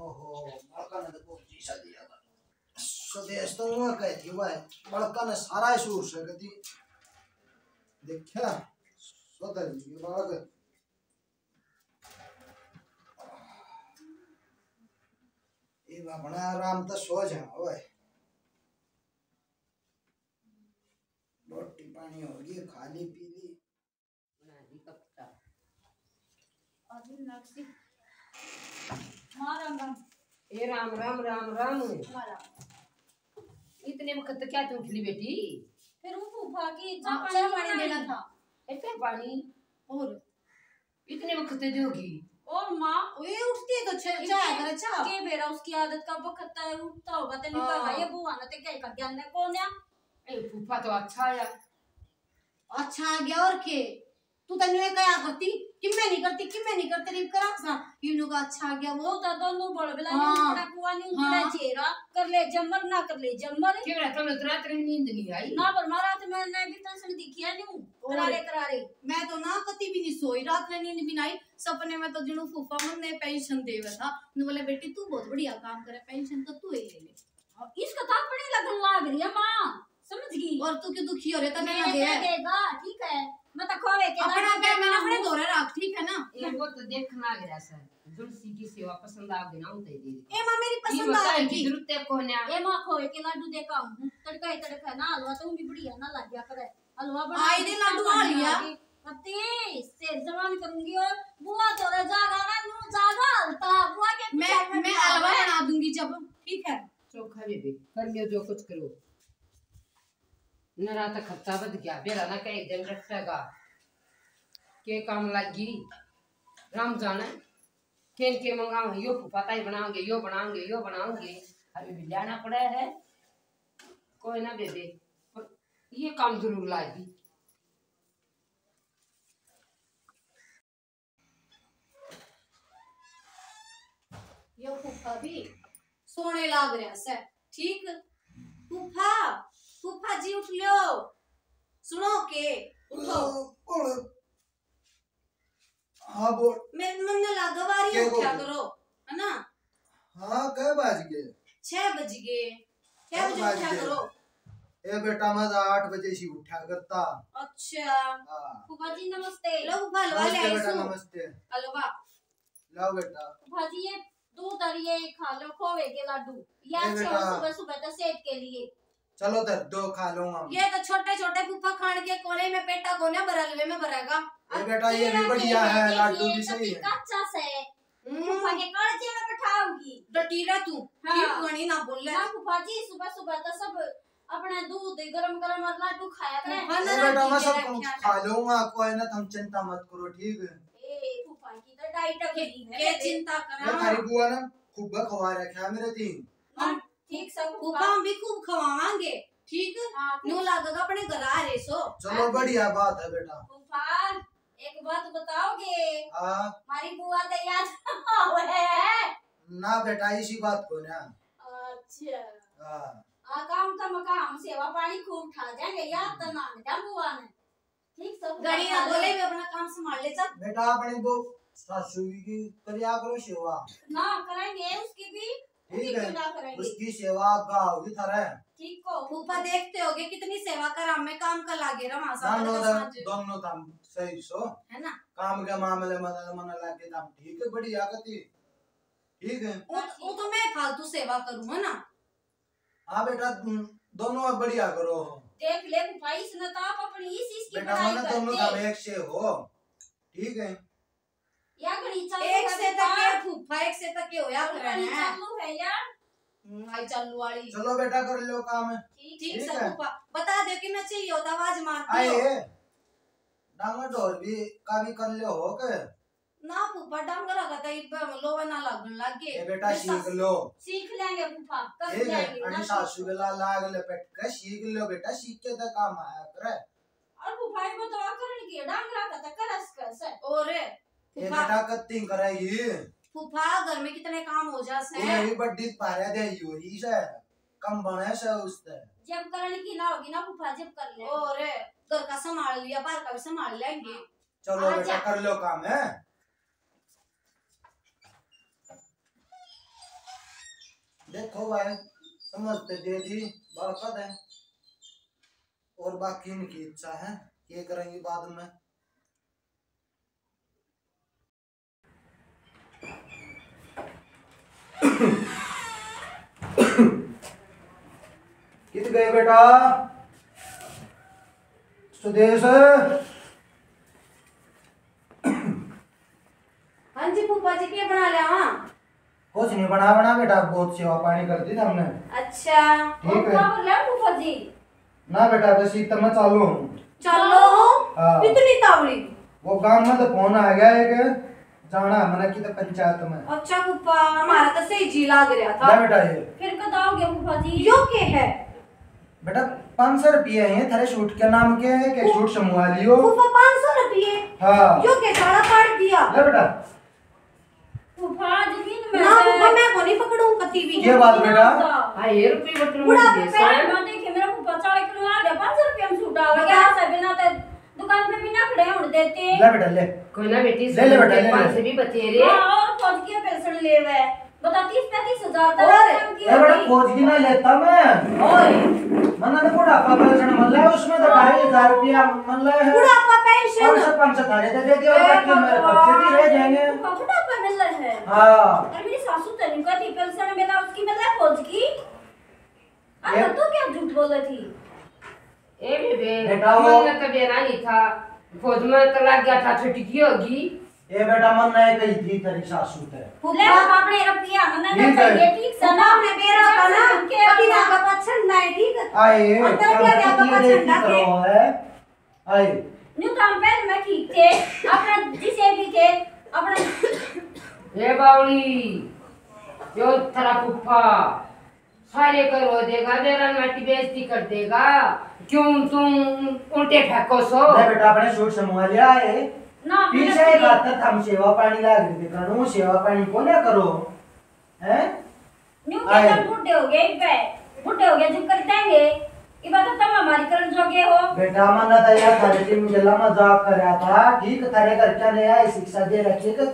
ओहो, बालका ने तो बहुत जी सा दिया था। स्वदेश तो वो कहती हुआ है, बालका ने सारा ही सूर से कहती। देखा, सुधर गई बालक। ये अपना आराम तो सो जा ओए। रोटी पानी हो गई, खा ली, पी ली। बना दी कप चाय। अभी नक्सी। माँ राम राम। ए राम राम, राम राम। माँ राम। इतने वक्त क्या तू उठ ली बेटी? फिर वो फूफा की हाँ, चाय पानी चाय पानी बनाई। देना था। ए, चाय पानी? और? इतने वक्त दोगी? और माँ? ये उठती है तो चा-, इतने चाय करे, चाय। के बेरा उसकी आदत का वक्त है, उठता होगा, तेरे हाँ। पता है, ये बुआ ना ते क्या कर गया, ने कौन है? ए, फूफा तो अच्छा आया। अच्छा आ गया और के? तू तन्ने ये कहा करती कि मैं नहीं करती, कि मैं नहीं करती, रीप करा सा। इन्हों का अच्छा आ गया वो। तो दोनों बड़ बिला हाँ। न्यू बड़ा कुआ न्यू हाँ। बड़ा चेहरा, कर ले जमर ना कर ले जमर। क्यों रहता मैं तो रात में नींद नहीं आई। ना पर मारा तो मैंने भी तंसण दिखिया न्यू, और करारे करारे। मैं तो ना कती भी नहीं सोई, रात में नींद भी नहीं आई। सपने में तो जिन्हों फूफा मन ने पेंशन देवे था, ने बोले, "बेटी तू बहुत बढ़िया काम करे, पेंशन तो तू ही ले ले।" हाँ, इसका तो अपने लगन लाग रही है माँ, समझ गई? और तू क्यों दुखी हो रहा? तने मैं ना दे क्या है। देगा, ठीक है, मैं तो खोवे के अपना लाडू पे मैंने देना अपने हूँ। धोरे रख, ठीक है ना? ये वो तो देखना आ गया सर, जुलसी की सेवा पसंद आ गई ना, उनते दे दे। ए माँ, मेरी ये पसंद आ बताए गई। की जरूरत है कोन्या। ए माँ, खोवे के लाडू देखा हूँ, तड़का ही तड़का ना, हलवा तो भी बढ़िया ना लग गया करे। हलवा बना आई दे दे, लाडू चाय आ लिया। बना दे। अति शेर जवान करूंगी और बुआ तो रे जागा ना, नू जागा हलता, बुआ के मैं, पीछे मैं जागा हलवा है। बना दूंगी जब, ठीक है। चोखा बेबे, कर लियो जो कुछ करो। नरा तो खर्चा बढ़ गया, बेरा ना कई दिन रखेगा। के काम लागी, राम जाने। केन के मंगाओ, यो फूफा ताई बनाओगे, यो बनाओगे, यो बनाओगे। अभी भी लेना पड़ा है। कोई ना बेबे, पर ये काम जरूर लागी। यो फूफा भी सोने लाग रहा से, ठीक? फूफा, फूफा जी उठ लो, सुनो के, उठो। हाँ, बोल। मैं, मन्ने लागे बारी के उठा बोल? करो, है ना? हाँ, कै बज गए? छह बज गए। कै बजे उठा करो? ए बेटा, मैं तो आठ बजे से उठा करता। अच्छा। हाँ। फूफा जी, नमस्ते। लो, फूफा, हलवा ले आई सू। नमस्ते बेटा, नमस्ते। हलवा। लाओ बेटा। फूफा जी, ये दूध और ये खा लो, खोवे के लाडू। ये ए अच्छे बेटा। सुबह सुबह तो सेहत के लिए। चलो धर दो, खा लूंगा। ये तो छोटे छोटे फूफा खान के कोने में पेटा कोने भरा लवे में भरेगा। ए बेटा, ये भी बढ़िया है, लाडू भी सही है। कच्चा से। हम्म। फूफा के कालजे में बैठाओगी। डटी रह तू। हाँ। ठीक बनी ना बोले। ना फूफा जी, सुबह सुबह तो सब अपना दूध गरम गरम और लाडू खाया करे। ए बेटा, मैं सब खा लूंगा, कोई ना, तुम चिंता मत करो, ठीक है? ए फूफा की तो डाइट के चिंता करा। थारी बुआ ने खूब खवा रखा है मेरे दिन। ठीक से फूफा, हम भी खूब खवावांगे, ठीक? हाँ, न्यू लागेगा अपने घर आ रहे सो। चलो, बढ़िया बात है बेटा। फूफा, एक बात बताओगे? हाँ। हमारी बुआ तो याद आवे है। ना बेटा, इसी बात को ना। अच्छा। हाँ। आ काम तो मका हम सेवा पानी खूब ठा जाएंगे, याद तो ना आने बुआ ने। ठीक सब गड़ी ना बोले भी अपना काम संभाल ले, चल। बेटा, अपने वो सासू की करिया करो सेवा। ना, करेंगे उसकी भी, ठीक है। क्यों ना करेंगे? उसकी सेवा आगा होगी थारे। ठीक को। फूफा देखते होगे कितनी सेवा करा, मैं काम का लागे रहा, साथ दोनों में तो, साथ। दोनों तो हम सही सो। है ना? काम के मामले में तो मना लागे तो हम ठीक है, बढ़िया गति। ठीक है। वो, वो तो मैं फालतू सेवा करूँ, है ना? हाँ बेटा, तुम दोनों अब बढ़िया करो। देख ले फूफा, इसने तो आप अपनी इस, इसकी बेटा, बड़ाई मना कर दोनों दी। का एक से हो, ठीक है? या घणी चालू एक है से फूफा। तक के फूफा, एक से तक के होया घणी करे हैं। चालू है यार। हम्म, आई चालू वाली। चलो बेटा, कर लो काम। ठीक ठीक ठीक से है। फूफा, बता दे कि मैं चाहिए होता, आवाज मार आए, दियो। डांगर ढोर भी का भी कर लो हो के? ना फूफा, डांगरा का तो इब लोवा ना लागण लाग गए। ए बेटा, बस सीख लो। सीख लेंगे फूफा, कर ठीक है, लेंगे, अरे ना सासू सीखो। के ला-, लाग लपेट के सीख लो बेटा, सीख के तो काम आया करे। और फूफा, ये तो आ करण की डांगरा का तो करस करस। और ये फूफा, बेटा कत्ती करेगी। फूफा, घर में कितने काम हो जा से। ये भी बड्डी पारा दे ही हो रही से, कम बने से उससे। जब करण की ना होगी ना फूफा, जब कर ले। और घर का संभाल लिया, बाहर का भी संभाल लेंगे। चलो आजा। बेटा, कर लो काम है। देखो भाई, समझते दे दी, बालका दे। और बाकी इनकी इच्छा है, ये करेंगे बाद में। कित गए बेटा सुदेश? हाँ जी फूफा जी, के बना लिया? हाँ। कुछ नहीं बना, बना बेटा, बहुत सेवा पानी कर दी हमने। अच्छा। ठीक है। और क्या बोल रहे हैं फूफा जी? ना बेटा, बस इतना मैं चालू हूँ। चालू हो? हाँ। इतनी तावड़ी? वो गांव में तो फोन आ गया एक, जाना है मैंने किते पंचायत में। अच्छा फूफा, हमारा तो सही जी लाग रहा था। ले बेटा ये। फिर कद आओगे फूफा जी? यो के है? बेटा, पाँच सौ रुपये हैं थारे सूट के नाम के, के सूट समूह लियो। फूफा, पाँच सौ रुपये? हाँ। यो के सारा काट दिया। ले बेटा। फूफा, जमीन में ना, है। फूफा, मैं को नहीं पकड़ूं कती भी। के बात बेटा? हाँ, ये रुपये बटन बुढ़ा में पे दे, पैर साहब। मार देखे, मेरा फूफा चालीस किलो आ गया, पाँच सौ रुपये में सूट आ गया। बता। ऐसा बिना तो दुकान पे भी ना खड़े होने देते। ले बेटा, ले। कोई ना बेटी, ले, ले बेटा, ले, ले। पाँच सौ भी बचे रे। हाँ, और फौज की पेंशन ले वे। बता, तीस पैंतीस हजार तक और काम की ए बेटा, होगी। फौज की ना लेता मैं। और? मना तो बुढ़ापा पेंशन मिल रहा है, उसमें तो ढाई हजार रुपया मिल रहा है। बुढ़ापा पेंशन? पाँच सौ, पाँच सौ थारे दे देती और ए बाकी मेरे भगवान। बच्चे भी रह जाएंगे। बुढ़ापा मिल रहा है? हाँ। अरे मेरी सासू तनु का थी पेंशन मिला, उसकी मिला फौज की। अब ये तू क्या झूठ बोले थी? ए बेबे, बेटा, वो मन में तो बेरा नहीं था, फौज में तो लग गया था, छुटकी होगी। ए बेटा, मन नहीं कही थी तेरी सासू ते। ले, फूफा। अपने रुपया मन्ने ना ठीक है। चाहिए, ठीक से फूफा ना। हमने बेरा था ना, के कभी ना का पाछन ना है, ठीक है? आए, अंदर क्या क्या का ये पाछन ना करो है? आए। न्यू काम पहले मैं ठीक थे, अपना जिसे भी थे, अपना ए बावली, यो थारा फूफा। सारे को रो देगा, बेरा नाटी बेइज्जती कर देगा। क्यों तुम उल्टे फेंको सो? ले बेटा, अपने सूट समूह लिया है। ना, पीछे मैंने एक हाथ तक हम सेवा पानी लाग रही थी, करूँ सेवा पानी को ना करो, हैं? न्यू के आए। तुम बूढ़े हो गए, इब पे बूढ़े हो गए, जो कर देंगे। ये बात तुम हमारी करन जोगे हो। बेटा, मन्ने तो यार थारे की मुझे मजाक कर रहा था, ठीक, थारे घर क्या नया है, शिक्षा दे रखी है कि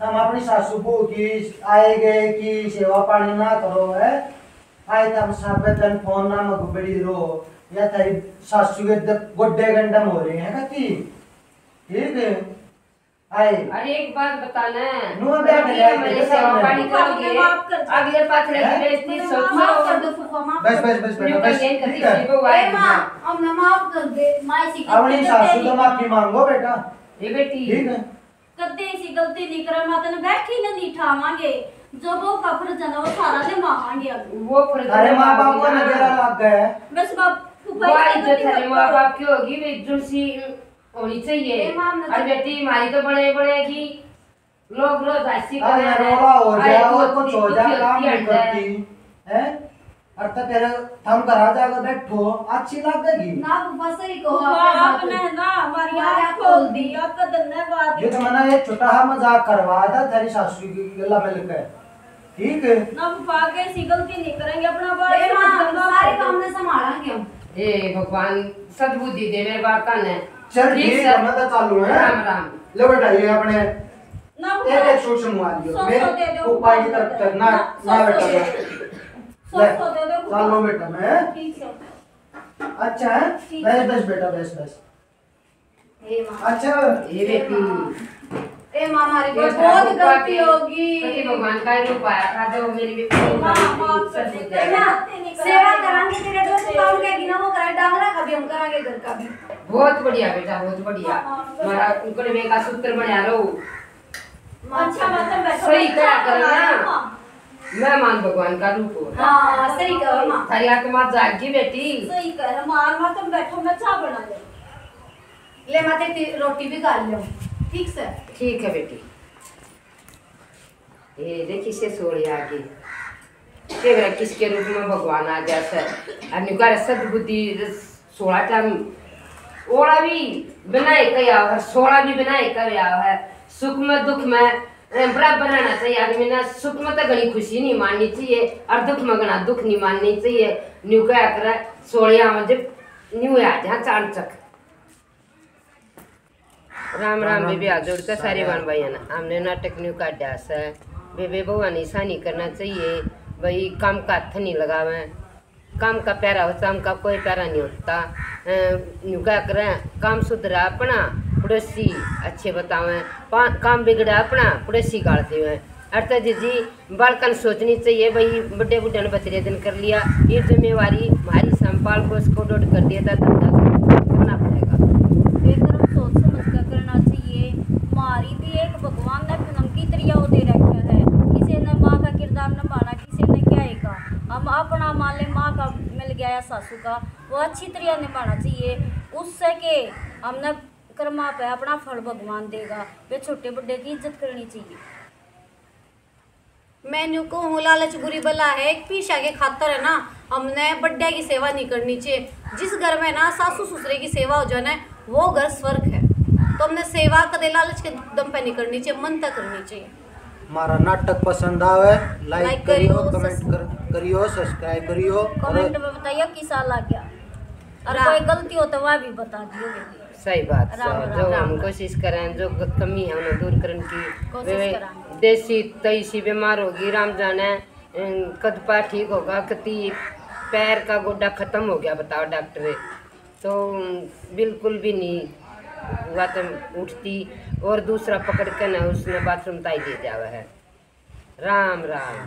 हम अपनी सासू बहू की आए गए की सेवा पानी ना करो है। आए तम साबे दिन फोन ना में बड़ी रो, या थारी सासू के द-, गोड्डे गंडम हो रहे हैं कती। ठीक है। आए। अरे एक बात बताना है, नुआ ब्याह कभी कर लिया, हमारी देखो सेवा सामने। पानी करोगे, माफ कर दो। अगले पाथरे की हैं? बेइज्जती मुझे सोचो। माफ कर दो फूफा, माफ बस, कर दो। बस, बस, न्यू बस, करिए, कभी ठीक है। सीखो, ए आए माँ, ना। अब ना माफ कर दे, माँ सी अपनी सासू तो माफी मांगो बेटा। ए बेटी। ठीक है। कदे ऐसी गलती नहीं करे, माँ तने बैठी ने नहीं ठावांगे। जो वो का फर्ज है ना, वो सारा निभावांगे अब। वो फर्ज अरे माँ बाप को ना बेरा लग गया है। बस बाप, फूफा, वो इज्जत थारे माँ बाप की होगी, वे जुड़सी होनी चाहिए। ए माँ, और बेटी हमारी तो बड़े बड़े की लोग रोज ऐसी हाँ, करे हैं। रोड़ा हो जाए और कुछ हो जाए, काम नहीं करती, हैं? और तो तेरे थम घर आ जाकर बैठो, अच्छी लगेगी। ना फूफा, सही कहो, फूफा, आपने आपने ना हमारी आँख खोल दी, आपका धन्यवाद। ये तो मैंने एक छोटा सा मजाक करवाया था तेरी सासू की गला मिलकर, ठीक है? ना फूफा, आगे ऐसी गलती नहीं करेंगे, अपना बाल ए माँ, सारे काम में संभालेंगे हम। ए भगवान, सद्बुद्धि दे मेरे बालका ने। चल ठीक है, मैं तो चालू है। राम राम। लो बेटा, ये अपने ना एक एक सूट सिलवा लियो। सौ, मेरे सौ दे दो, ऊपर की तरफ कर। ना, ना, ना, सौ, ना सौ बेटा, दे ना। दो। सौ, ले, सौ दे दो, चलो बेटा, मैं। ठीक है। अच्छा है? ठीक। बस, बस बेटा, बस, बस। हे माँ। अच्छा। हे बेटी। हे माँ, हमारी बेटा, बहुत गलती होगी। कति भगवान का रूप आया था, जो मेरी बेटी को हाँ, माफ कर दे। है ना? सेवा करांगे, तेरे दो काम कहेगी ना, वो कराए, डांगरा का भी हम करांगे, घर का भी। बहुत बढ़िया बेटा, बहुत बढ़िया। हाँ, हाँ, बस। हमारा उनके का सूत्र बना रहो। अच्छा, मतलब बैठो, सही कहा करो ना। हाँ। मेहमान भगवान का रूप हो। हाँ, सही कहा माँ। थारी आत्मा जागी बेटी। सही कह, मार मार तुम बैठो, मैं चाय बना ले। ले माते ती-, रोटी भी खा लियो। ठीक से। ठीक है बेटी। ये देखी से सोड़ी आ गई। के बेरा किसके रूप में भगवान आ गया से। और न्यू कर सद्बुद्धि सोलह टाइम ओला भी बनाए कया है, सोलह भी बनाए कया है। सुख में दुख में, अ, बराबर रहना चाहिए आदमी ने। सुख में तो घणी खुशी नहीं माननी चाहिए और दुख में घणा दुख नहीं माननी चाहिए। न्यू कहा करे सोलिया में जब न्यू आ जा चाणचक। राम राम राम बेबे, हाथ जोड़ के सारे बहन भाइयां ने। हमने नाटक न्यू काटा से, बेबे भगवान ऐसा नहीं करना चाहिए भाई, काम का हाथ नहीं लगावे। काम का प्यारा होता, काम का कोई प्यारा नहीं होता। अ, न्यू क्या करें, काम सुधरा अपना, पड़ोसी अच्छे बतावें, पा-, काम बिगड़ा अपना, पड़ोसी गाल देवें। अर्थात जी, बालकन सोचनी चाहिए भाई, बड़े बूढ़े ने बतरे दिन कर लिया, ये जिम्मेवारी हमारी संभाल को, उसको डोट कर दिया था, धंधा करना पड़ेगा। बेकरम सोच समझ कर करना चाहिए। हमारी भी एक भगवान ने फिल्म की तरिया वो दे रखा है, किसी ने माँ का किरदार निभाना, किसी ने क्या है का। हम अपना मान ले माँ का मिल गया या सासू का, वो अच्छी तरिया निभाना चाहिए, उससे के हमने कर्मा पे अपना फल भगवान देगा। वे छोटे बड़े की इज्जत करनी चाहिए। मैं न्यू कहूँ, लालच बुरी बला है, एक पीसा के खातर है ना, हमने बड्डे की सेवा नहीं करनी चाहिए। जिस घर में ना सासू ससुरे की सेवा हो जाए ना, वो घर स्वर्ग है। तो हमने सेवा कदे लालच के दम पे नहीं करनी चाहिए, मन तक करनी चाहिए। हमारा नाटक पसंद आवे, like like करियो, करियो, comment सब्स- कर, करियो, subscribe करियो और comment में बताइयो किसा लग गया, और राम। कोई गलती हो तो वह भी बता दियो बेबे। सही बात राम, सर, राम, जो राम, हम राम। कोशिश करें, जो ग-, कमी है उन्हें दूर करने की। कोशिश वे करांगे। देसी तैसी बीमार होगी, राम जाने, अम, कद पा ठीक होगा, कती पैर का गोडा खत्म हो गया, बताओ डॉक्टर। तो, अम, बिल्कुल भी नहीं हुआ तो उठती, और दूसरा पकड़ के ना उसने बाथरूम ताई ले जावा है। राम राम।